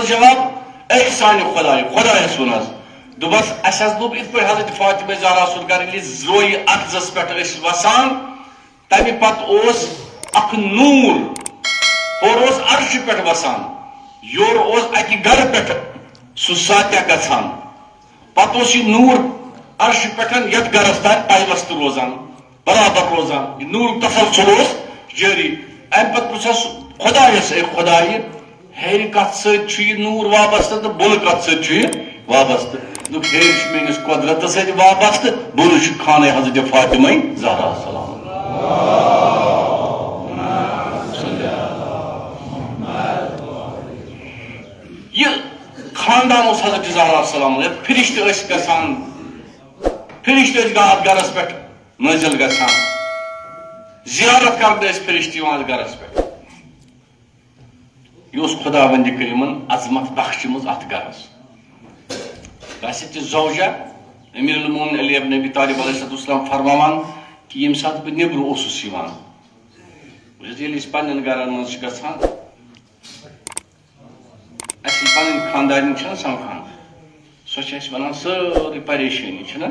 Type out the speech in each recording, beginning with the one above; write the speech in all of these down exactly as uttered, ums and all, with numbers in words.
جواب، اے سانہِ خۄدایہِ، خۄدایَس ووٚن حظ، دوٚپُس، اَسہِ حظ لوٚب یِتھ پٲٹھۍ حضرت فاطمہ زہرا سُنٛد گَرٕ، ییٚلہِ زویہِ اَتھ زَس پٮ۪ٹھ ٲسۍ وَسان، تَمہِ پَتہٕ اوس اَکھ نوٗر، ہورٕ اوس عرشہِ پٮ۪ٹھ وَسان، یورٕ اوس اَکہِ گَرٕ پٮ۪ٹھ سُہ ساتیہ گژھان۔ پَتہٕ اوس یہِ نوٗر عرشہِ پٮ۪ٹھ یَتھ گَرَس تام پیوستہٕ روزان، برابر روزان۔ یہِ نوٗرُک تسلسل اوس جٲری۔ اَمہِ پَتہٕ پرٛژھس خۄدایَس، اے خۄدایہِ، ہیٚرِ کَتھ سۭتۍ چھُ یہِ نوٗر وابستہٕ تہٕ بۄنہٕ کَتھ سۭتۍ چھُ یہِ وابستہٕ؟ دوٚپُکھ، ہیٚرِ چھُ میٛٲنِس قۄدرتَس سۭتۍ وابستہٕ، بۄنہٕ چھُ خانَے حضرت فاطمہ زہرا سلام۔ یہِ خاندان اوس حضرت زہرا سلام علیہ، فرشتہٕ ٲسۍ گژھان، فرشتہٕ ٲسۍ گا-، اَتھ گَرَس پٮ۪ٹھ نٲزِل گژھان، زیارت کرنہٕ ٲسۍ فرشتہٕ یِوان اَتھ گَرَس پٮ۪ٹھ۔ یہِ اوس خداوندِ کریٖمن عظمت بخشمٕژ اَتھ گَرَس۔ ویسے تہِ زوجہ، امیر المومن علی ابن ابی طالب علیہ الصلوۃ والسلام فرماوان کہِ ییٚمہِ ساتہٕ بہٕ نیٚبرٕ اوسُس یِوان، بہٕ چھُس، ییٚلہِ أسۍ پننٮ۪ن گَرَن منٛز چھِ گژھان، اَسہِ یِم پَنٕنۍ خانٛدارِنۍ چھِنہ سَمکھان، سۄ چھِ اَسہِ وَنان سٲرٕے پریشٲنی، چھِنہ؟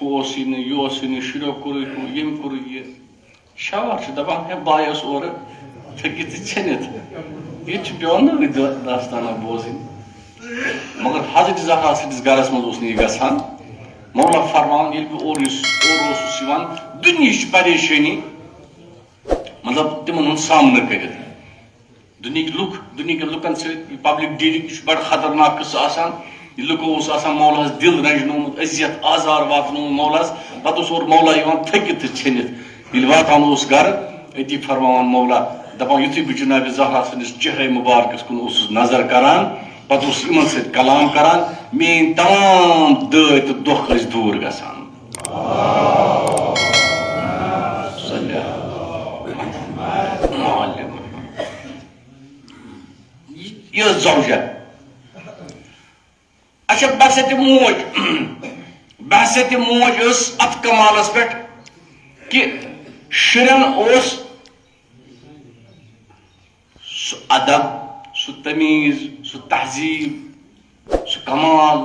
ہُہ اوسُے نہٕ، یہِ اوسُے نہٕ، شُریو کوٚرُے ہُہ، ییٚمۍ کوٚرُے یہِ۔ شاوار چھُ دَپان، ہے، بہٕ آیوس اورٕ تھٔکِتھ تہٕ ژھیٚنِتھ۔ ییٚتہِ چھُ پٮ۪وان نٔوٕے دٲ-، داستانہ بوزٕنۍ۔ مگر حضرت زہرا سٕنٛدِس گَرَس منٛز اوس نہٕ یہِ گژھان۔ مولا فرماوان، ییٚلہِ بہٕ اورٕ یُس، اورٕ اوسُس یِوان، دُنیہٕچ پریشٲنی، مطلب، تِمَن ہُنٛد سامنہٕ کٔرِتھ۔ دُنیہٕکۍ لُکھ، دُنیہٕکٮ۪ن لُکَن سۭتۍ یہِ پبلک ڈیلنگ، یہِ چھُ بڑٕ خطرناک قصہٕ آسان۔ یہِ لُکو اوس آسان مولاہَس دِل رنجنومُت، اذیت آزار واتنومُت مولاہَس۔ پتہٕ اوس اورٕ مولا یِوان تھٔکِتھ تہٕ ژھیٚنِتھ۔ ییٚلہِ واتان اوس گرٕ، أتی فرماوان مولا، دپان، یُتھُے بہٕ جناب زہرا سٕنٛدِس چہرے مبارکس کُن اوسُس نظر کران، پتہٕ اوسُس یِمن سۭتۍ کلام کران، میٲنۍ تمام دٲدۍ تہٕ دۄکھ ٲسۍ دوٗر گژھان۔ یہِ ٲس زوجہ۔ اچھا، بس تہِ موج، بس تہِ موج ٲس اتھ کمالس پٮ۪ٹھ کہِ شُرٮ۪ن اوس سُہ ادب، سُہ تمیٖز، سُہ تہذیٖب، سُہ کمال،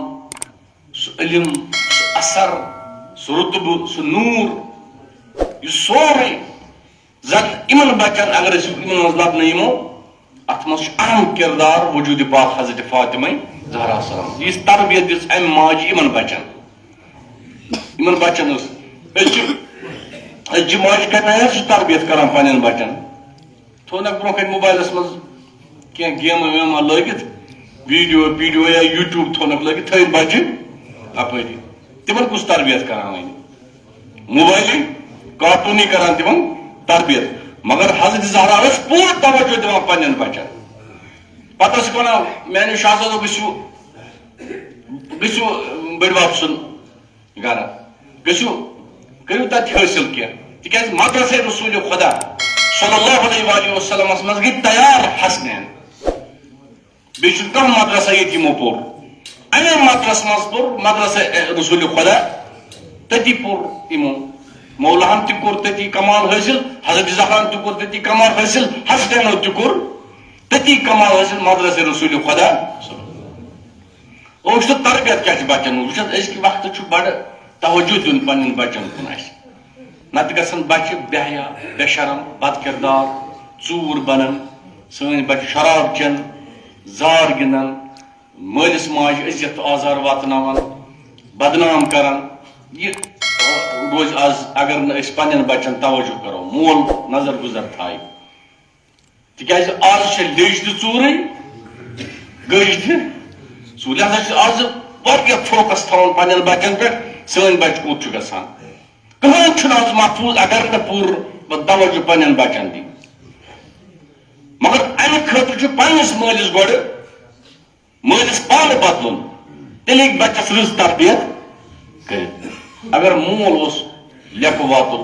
سُہ علم، سُہ اثر، سُہ رُتبہٕ، سُہ نوٗر، یہِ سورُے زن یِمن بچن اگر أسۍ یِمن منٛز لبنہٕ یِمو، اتھ منٛز چھُ اہم کردار وجود پاک حضرت فاطمہ زہرا سلام۔ یِژھ تربیت دِژ امہِ ماجہِ یِمن بچن۔ یِمن بچن ٲس أزچہِ، أزچہِ ماجہِ کتہِ آسہِ سُہ تربیت کران پننٮ۪ن بچن؟ تھوٚونکھ برونٛہہ کنہِ موبایلس منٛز کینٛہہ گیمہٕ ویمہٕ لٲگِتھ، ویڈیو پیڈیو یا یوٹیوب تھوٚونکھ لٲگِتھ، تھٲوِن بچہِ اپٲری۔ تِمن کُس تربیت کران وۄنۍ؟ موبایلٕے، کارٹوٗنٕے کران تِمن تربیت۔ مگر حضرت زہرا ٲس پوٗرٕ توجہ دِوان پننٮ۪ن بچن۔ پتہٕ ٲسٕکھ ونان، میانیو شاہزادو، گٔژھِو، گٔژھِو بٔڈۍ بب سُنٛد گرٕ، گٔژھِو، کٔرِو تتہِ حٲصِل کینٛہہ۔ تِکیازِ مدرسے رسول خدا صلی اللہ علیہ وآلہ وسلمس منٛز گٔے تیار حسنین۔ بیٚیہِ چھُنہٕ کانٛہہ مدرسہ ییٚتہِ یِمو پوٚر۔ اَمے مدرسہٕ منٛز پوٚر مدرسہ رسول خدا، تٔتی پوٚر یِمو۔ مولاہن تہِ کوٚر تٔتی کمال حٲصِل، حضرت زہران تہِ کوٚر تٔتی کمال حٲصِل، حسنینو تہِ کوٚر تٔتی کمال حٲصِل مدرسہ رسول خدا۔ اوس تہٕ تربیت کیٛاہ چھِ بچن ہُنٛد؟ وٕچھ حظ، أزکہِ وقتہٕ چھُ بڑٕ توجہ دیُن پننٮ۪ن بچن کُن اَسہِ۔ نتہٕ گژھن بچہِ بے حیا، بے شرم، بد کردار، ژوٗر بنن۔ سٲنۍ بچہِ شراب چٮ۪ن، زار گِنٛدن، مٲلِس ماجہِ اذیت تہٕ آزار واتناوان، بدنام کران۔ یہِ روزِ از اگر نہٕ أسۍ پننٮ۪ن بچن توجہ کرو، مول نظر گُزر تھایہِ۔ تِکیازِ از چھِ لیٚج تہِ ژوٗرٕے، گٔج تہِ ژوٗر۔ لہذا چھِ از واریاہ فوکس تھاوُن پننٮ۪ن بچن پٮ۪ٹھ، سٲنۍ بچہِ کوٚت چھُ گژھان۔ کٕہٕنۍ چھُنہٕ از محفوظ اگر نہٕ پوٗرٕ توجہ پننٮ۪ن بچن دی۔ مگر امہِ خٲطرٕ چھُ پننِس مٲلِس گۄڈٕ مٲلِس پانہٕ بدلُن، تیٚلہِ ہیٚکہِ بچس رٕژ تربیت کٔرِتھ۔ اگر مول اوس لیٚکہٕ واتُل،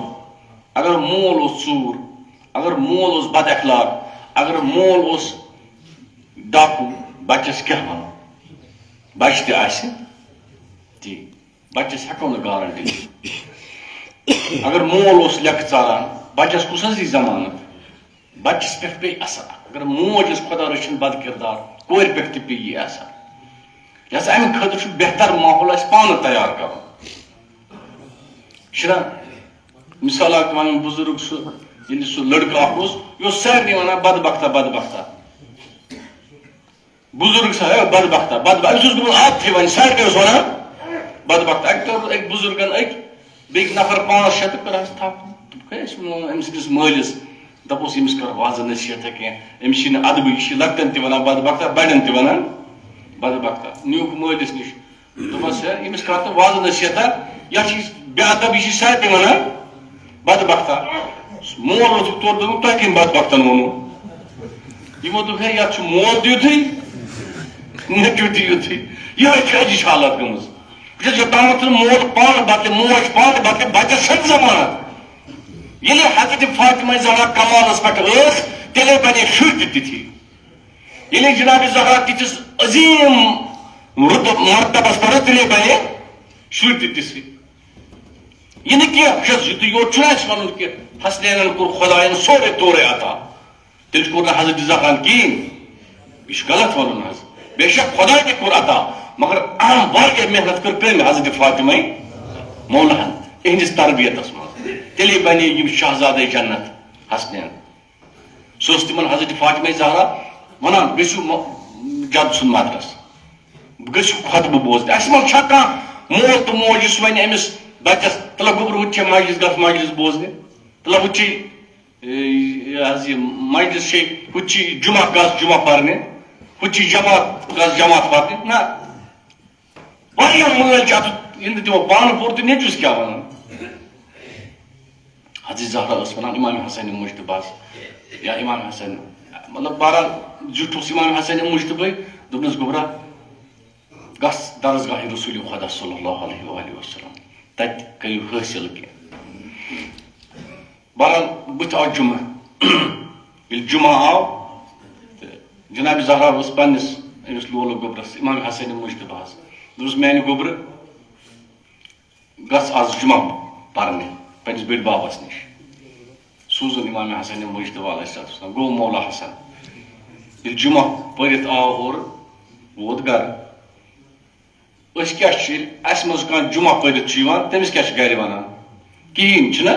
اگر مول اوس ژوٗر، اگر مول اوس بد اخلاق، اگر مول اوس ڈاکوٗ، بچس کیٛاہ ونو؟ بچہِ تہِ آسہِ تی، بچس ہٮ۪کو نہٕ گارنٹی دِتھ۔ اگر مول اوس لیٚکہٕ ژاران، بچس کُس حظ یی ضمانت؟ بچس پٮ۪ٹھ پیٚیہِ اثر۔ اگر موج ٲس خۄدا رٔچھِن بد کردار، کورِ پٮ۪ٹھ تہِ پیٚیہِ یہِ اثر۔ لہذا اَمہِ خٲطرٕ چھُ بہتر ماحول اَسہِ پانہٕ تیار کَرُن۔ چھُنہ؟ مثال اکھ وَنان بُزرگ سُہ، ییٚلہِ سُہ لٔڑکہٕ اکھ اوس، یہِ اوس سارنٕے وَنان، "بدبختا، بدبختا۔" بُزرگ سا، "ہے بدبختا، بدبختا۔" أمِس اوس گوٚمُت عادتھٕے وۄنۍ، سارنٕے اوس وَنان، "بدبختا۔" اَکہِ دۄہ روٚٹ أکۍ بُزرگن أکۍ بیٚیہِ نفر پانٛژھ شےٚ تہٕ کٔرہَس تھپھ۔ دوٚپُکھ، "ہے، أسۍ وَنو أمۍ سٕنٛدِس مٲلِس، دَپوس، أمِس کر وازٕ نصیحت کینٛہہ، أمِس چھِنہٕ ادبٕے، یہِ چھِ لۄکٹٮ۪ن تہِ وَنان بدبختا، بَڑٮ۪ن تہِ وَنان بدبختا۔" نیوٗکھ مٲلِس نِش۔ دوٚپمَس، "ہے، أمِس کر تہٕ وازٕ نصیحتہ، یہِ چھِ بے ادب، یہِ چھِ سارنٕے وَنان بدبختا۔" مول ووٚتھُکھ تورٕ، دوٚپُن، "تۄہہِ کٔمۍ بدبختن ووٚنوُ؟" یِمو دوٚپ، "ہے، یَتھ چھُ مول تہِ یُتھُے، نیٚچوٗ تہِ یُتھُے، یِہوٚے چھِ أزِچ حالت گٔمٕژ۔" وٕچھ حظ، یوٚتامَتھ نہٕ مول پانہٕ بدلہِ، موج پانہٕ بدلہِ، بَچَس چھَنہٕ ضمانت۔ ییٚلہِ حضرت فاطمہ زہرا کمالَس پٮ۪ٹھ ٲس، تیٚلے بَنے شُرۍ تہِ تِتھی۔ ییٚلہِ جناب زہرا تِتھِس عظیٖم رُتب مرتبس پٮ۪ٹھ، تیٚلے بَنے شُرۍ تہِ تِتھی۔ یہِ نہٕ کینٛہہ، وٕچھ حظ، یُتُے یوت چھُنہٕ اَسہِ وَنُن کہِ حسنینَن کوٚر خۄدایَن سورُے تورَے عطا۔ تٔمِس کوٚر نہٕ حضرت زہران کِہیٖنۍ۔ یہِ چھُ غلط وَنُن حظ۔ بے شک خۄداے تہِ کوٚر عطا، مگر اہم واریاہ محنت کٔر کٔمۍ؟ حضرت فاطمہ مولاہن، تِہنٛدِس تربیتس منٛز۔ تیٚلے بنے یِم شہزادے جنت حسنین۔ سُہ اوس تِمن حضرت فاطمہ زہرا وَنان، "گٔژھِو مو-، جد سُنٛد مدرس، گٔژھِو خۄطبہٕ بوزنہِ۔" اَسہِ منٛز چھا کانٛہہ مول تہٕ موج یُس وَنہِ أمِس بچس، "تلہ گوٚبرٕ، ہُتہِ چھے مجلس، گژھ مجلس بوزنہِ، تلہ ہُتہِ چھے، اے، یہِ حظ یہِ مجلس چھے، ہُتہِ چھے جمعہ، گژھ جمعہ پرنہِ، ہُتہِ چھے جماعت، گژھ جماعت پرنہِ"؟ نہ۔ واریاہ مٲلۍ چھِ اَتھ، ییٚلہِ نہٕ تِمو پانہٕ پوٚر تہٕ نیٚچوِس کیٛاہ وَنان؟ حضرت زہرا ٲس وَنان امام حسن مجتبیٰ ہَس، یا امام حسن، مطلب، بہرحال، زیُٹھ اوس امام حسن مجتبیٰ، دوٚپنَس، "گوٚبرا، گژھ درسگاہِ رسول خدا صلی اللہ علیہ وآلہ وسلم، تَتہِ کٔرِو حٲصِل کینٛہہ۔" بہرحال، بُتھِ آو جمعہ۔ ییٚلہِ جمعہ آو، تہٕ جناب زہرا ٲس پننِس أمِس لولہٕ گوٚبرس، امام حسن مجتبیٰ ہَس، دوٚپُس، "میانہِ گوٚبرٕ، گژھ آز جمعہ پرنہِ پننِس بٔڈۍ بابس نِش۔" سوٗزُن امام حسن مجتبیٰ علیہ الصلوۃ والسلام، گوٚو مولا حسن۔ ییٚلہِ جمعہ پٔرِتھ آو اورٕ، ووت گرٕ۔ أسۍ کیٛاہ چھِ، ییٚلہِ اَسہِ منٛز کانٛہہ جمعہ پٔرِتھ چھُ یِوان، تٔمِس کیٛاہ چھِ گرِ وَنان؟ کِہیٖنۍ چھُنہ؟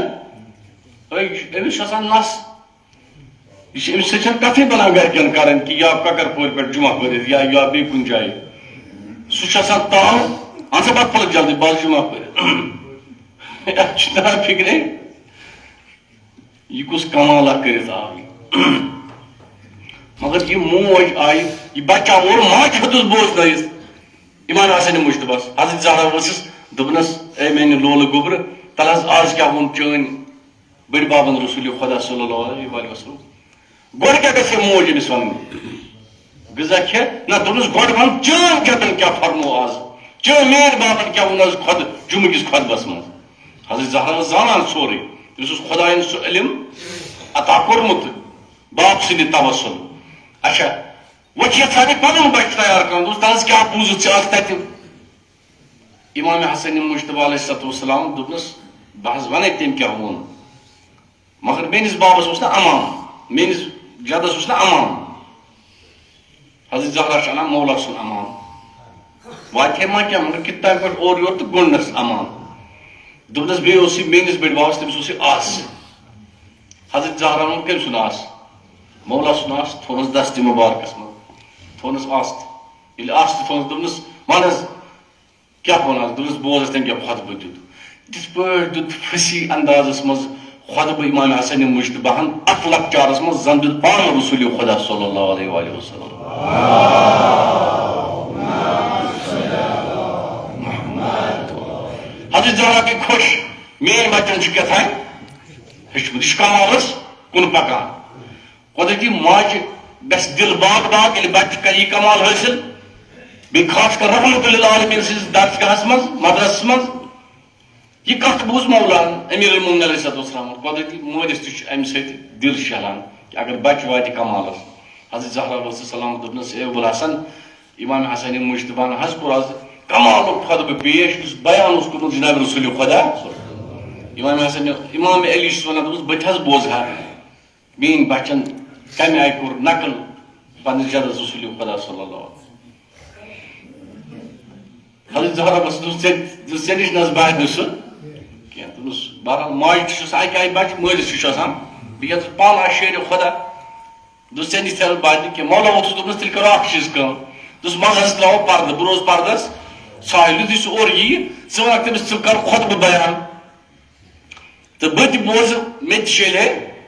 أے، أمِس چھُ آسان نَس، یہِ چھِ، أمِس سۭتۍ چھَنہٕ کَتھٕے بَنان گرِکٮ۪ن کَرٕنۍ کہِ یا کۄکَر پورِ پٮ۪ٹھ جمعہ پٔرِتھ یا، یا بیٚیہِ کُنہِ جایہِ۔ سُہ چھُ آسان تاوُن، اَہَن سا پَتہٕ پھٕلٕک جلدی، بَس جمعہ پٔرِتھ۔ اَتھ چھُ تَران فِکرے۔ یہِ کُس کمالہ کٔرِتھ آو یہِ؟ مگر یہِ موج آیہِ، یہِ بچہ ووٚر ماجہِ ہیوٚتُس بوزنٲیِتھ۔ امام حسن مجتبیٰ ہَس، حضرت زہرا ؤژھٕس، دوٚپنَس، "اے میانہِ لولہٕ گوٚبرٕ، تَلہٕ حظ آز کیٛاہ ووٚن چٲنۍ بٔڈۍ بابن رسول خدا صلی اللہ علیہ وآلہ وسلم؟" گۄڈٕ کیٛاہ گژھِ موج أمِس وَنٕنۍ؟ غذا کھٮ۪تھ؟ نہ، دوٚپنَس، "گۄڈٕ وَن، چٲنۍ جدن کیٛاہ فرموو آز؟ چٲنۍ میٲنۍ بابن کیٛاہ ووٚن آز خۄد-، جمعہ کِس خۄطبس منٛز؟" حضرت زہرا ٲس زانان سورُے۔ تٔمِس اوس خۄدایَن سُہ علم عطا کوٚرمُت، باپ سٕنٛدِ توسل۔ اچھا، وۄنۍ چھِ یَژھان یہِ پَنُن بَچہِ تیار کَرُن۔ دوٚپُس، "تَلہٕ حظ کیٛاہ بوٗزُتھ ژےٚ آز تَتہِ؟" امام حسن مجتبیٰ علیہ الصلوۃ والسلام دوٚپنَس، "بہٕ حظ وَنے تٔمۍ کیٛاہ ووٚن، مگر میٲنِس بابس اوس نہٕ امان، میٲنِس جدس اوس نہٕ امان۔ حضرت زہرا چھِ اَنان مولا سُنٛد امان۔ واتہِ ہے ما کینٛہہ، مگر کِتھ تام پٲٹھۍ اورٕ یورٕ تہٕ گوٚنڈنَس امان۔" دوٚپنَس، "بیٚیہِ اوس یہِ میٲنِس بٔڈۍ بابس، تٔمِس اوس یہِ آس۔" حضرت زہرا ووٚن، "کٔمۍ سُنٛد آس؟" "مولا سُنٛد آس۔" تھوٚونَس دستہِ مُبارکَس منٛز، تھوٚونَس آس تہِ۔ ییٚلہِ آس تہِ تھوٚونَس، دوٚپنَس، "وَن حظ، کیٛاہ وَنہٕ حظ؟" دوٚپنَس، "بوز حظ، تٔمۍ کیٛاہ خۄطبہٕ دیُت۔" تِتھ پٲٹھۍ دیُت فصیح اندازس منٛز خۄطبہٕ امام حسن مجتبیٰ ہن اتھ لۄکچارس منٛز، زن دیُت پانہٕ رسول خدا صلی اللہ علیہ وآلہ وسلم۔ حضرت زہرا گٔے خۄش، میٲنۍ بچن چھُ کیٛاہ تام ہیوٚچھمُت، یہِ چھُ کمالس کُن پکان۔ قۄدرتی ماجہِ گژھِ دِل باغ باغ، ییٚلہِ بچہِ کرِ یہِ کمال حٲصِل۔ بیٚیہِ خاص کر رحمت للعالمین سٕنٛدِس درسگاہس منٛز، مدرسس منٛز۔ یہِ کتھ بوٗز مولانا امیر المومنین علیہ الصلوۃ والسلام۔ قۄدرتی مٲلِس تہِ چھُ امہِ سۭتۍ دِل شہلان کہِ اگر بچہِ واتہِ کمالس۔ حضرت زہرا علیہ السلام دوٚپنس، "اے ابو الحسن، امام حسن مجتبیٰ ہن حظ کوٚر از کمالُک خطبہٕ پیش، یُس بیان اوس کوٚرمُت جناب رسول خدا۔" امام حسن، امام علی چھُس ونان، دوٚپُس، "بہٕ تہِ حظ بوزٕ ہا۔" میٲنۍ بچن کمہِ آیہِ کوٚر نقل پننِس جدس رسول خدا صلی اللہ علیہ وسلم۔ حضرت زہرا بس دوٚپُس، "ژےٚ، دوٚپُس، ژےٚ نِش نہ حظ بہٕ نہٕ سُہ کینٛہہ۔" دوٚپُس، "بہرحال، ماجہِ تہِ چھُس اَکہِ آیہِ بچہِ، مٲلِس تہِ چھُ آسان۔ بہٕ کیٛاہ ژٕ پانہٕ آسہِ شیرِ خۄدا؟" دوٚپُس، "ژےٚ نِش تہِ حظ بہٕ نہٕ کینٛہہ۔" مولا ووتھُس، دوٚپنَس، "تیٚلہِ کَرو اَکھ چیٖز کٲم۔" دوٚپُس، "منٛزٕ حظ ترٛاوو پردٕ۔" بہٕ روزٕ پردس ساحل، یُتھُے سُہ اورٕ یِیہِ، ژٕ وَنکھ تٔمِس، "ژٕ کر خۄطبہٕ بیان۔" تہٕ بہٕ تہِ بوزٕ، مےٚ تہِ شیلہِ ہے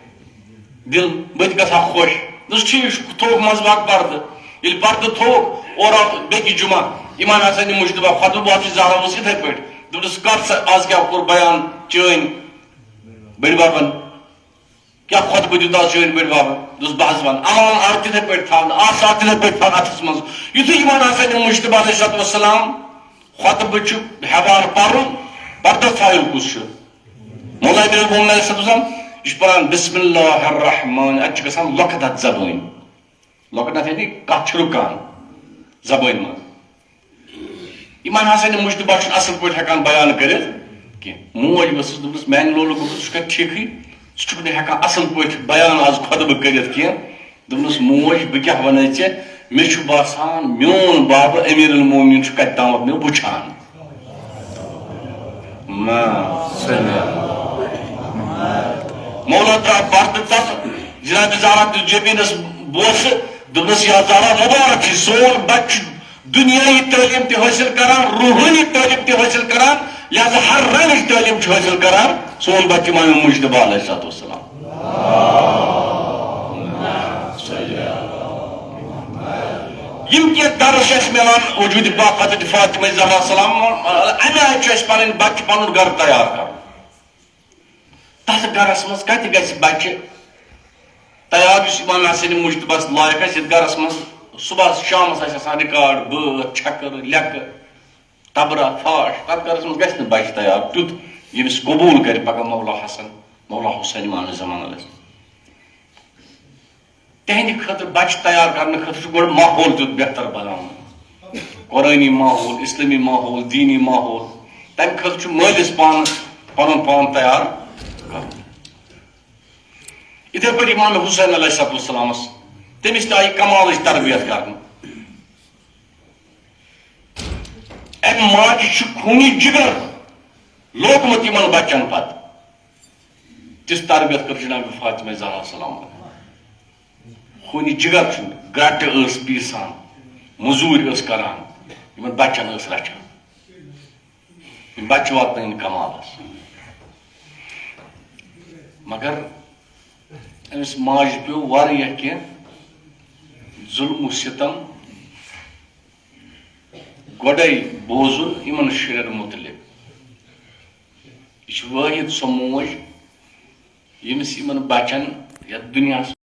دِل، بہٕ تہِ گژھٕ ہا خۄش۔ دوٚپُس، "ٹھیٖک چھُ۔" تھووُکھ منٛزٕ باگ پردٕ۔ ییٚلہِ پردٕ تھووُکھ، اورٕ آو بیٚکہِ جمعہ، امام حسن مجتبیٰ خۄطبہٕ، بہٕ اوسُس زہرا اوس یِتھَے پٲٹھۍ۔ دوٚپُس، "کر سا آز کیٛاہ کوٚر بیان چٲنۍ بٔڈۍ ببن؟ کیٛاہ خۄطبہٕ دیُت آز چٲنۍ بٔڈۍ ببن؟" دوٚپُس، "بہٕ حظ وَنہٕ۔" عوام آو تِتھَے پٲٹھۍ تھاونہٕ، آسہٕ آو تِتھَے پٲٹھۍ تھاونہٕ اَتھَس منٛز۔ یُتھُے امام حسن مجتبیٰ علیہ الصلوۃ والسلام خۄطبہٕ چھُ ہٮ۪وان پَرُن، پردس ساحل کُس چھُ؟ مولا امیر المومنین علیہ السلام، یہِ چھُ پران بسم اللہ الرحمن، اتہِ چھُ گژھان لۄکٕٹ اتھ زبٲنۍ، لۄکٕٹ اتھ یعنی کتھ چھِ رُکان زبٲنۍ منٛز۔ امام حسن مجتبیٰ چھُنہٕ اصل پٲٹھۍ ہٮ۪کان بیان کٔرِتھ کینٛہہ۔ موج ؤژھٕس، دوٚپنَس، "میانہِ لولہٕ گوٚبُر، ژٕ چھُکھا ٹھیٖکھٕے؟ ژٕ چھُکھ نہٕ ہٮ۪کان اصل پٲٹھۍ بیان آز خۄطبہٕ کٔرِتھ کینٛہہ۔" دوٚپنَس، "موج، بہٕ کیٛاہ وَنَے ژےٚ، مےٚ چھُ باسان میون بابہٕ امیر المومنین چھُ کَتہِ تامَتھ مےٚ وٕچھان۔" ما۔ مولا درٛاو پردٕ تَتھ، جناب زہرا دیُت جبیٖنَس بوسہٕ، دوٚپنَس، "یا زہرا، مُبارک چھُے، سون بَچہٕ چھُ دُنیٲیی تعلیٖم تہِ حٲصِل کران، روحٲنی تعلیٖم تہِ حٲصِل کران، لہذا ہر رنگٕچ تعلیٖم چھُ حٲصِل کران سون بَچہٕ امام مجتبیٰ علیہ الصلوۃ والسلام۔" یِم کینٛہہ درس چھِ اَسہِ مِلان وجوٗدِ پاک حضرت فاطمہ زہرا سلام، اَمہِ آیہِ چھُ اَسہِ پَنٕنۍ بَچہٕ، پَنُن گَرٕ تیار کَرُن۔ تَتھ گَرَس منٛز کَتہِ گژھِ بَچہٕ تیار، یُس امام حسن مجتبیٰ لایق آسہِ، یَتھ گَرَس منٛز صُبحَس شامَس آسہِ آسان ریکارڈ، بٲتھ، چھَکٕر، لیٚکہٕ، تبرا، فاش، تَتھ گَرَس منٛز گژھِ نہٕ بَچہٕ تیار تیُتھ، ییٚمِس قبوٗل کَرِ پَگاہ مولا حسن، مولا حسین امام زمان علیہ السلام۔ تِہنٛدِ خٲطرٕ، بَچہٕ تیار کرنہٕ خٲطرٕ چھُ گۄڈٕ ماحول تیُتھ بہتر بناوُن۔ قرآنی ماحول، اسلٲمی ماحول، دینی ماحول۔ تَمہِ خٲطرٕ چھُ مٲلِس پانَس پَنُن پان تیار کرُن۔ یِتھَے پٲٹھۍ امام حسین علیہ الصلوۃ والسلامَس، تٔمِس تہِ آیہِ کمالٕچ تربیت کرنہٕ۔ اَمہِ ماجہِ چھُ خوٗنی جگر لوگمُت یِمن بَچَن پَتہٕ۔ تِژھ تربیت کٔر جناب فاطمہ زہرا سلام علیہا۔ خوٗنہِ جگر چھُنہٕ، گرٛٹہٕ ٲس پیٖسان، مٔزوٗرۍ ٲس کران، یِمن بَچَن ٲس رَچھان۔ یِم بَچہٕ واتنٲوِن کمالَس۔ مگر أمِس ماجہِ پیوٚو واریاہ کینٛہہ ظُلم و ستم گۄڈَے بوزُن یِمن شُرٮ۪ن مُتعلِق۔ یہِ چھِ وٲحد سۄ موج، ییٚمِس یِمن بَچَن یَتھ دُنیاہَس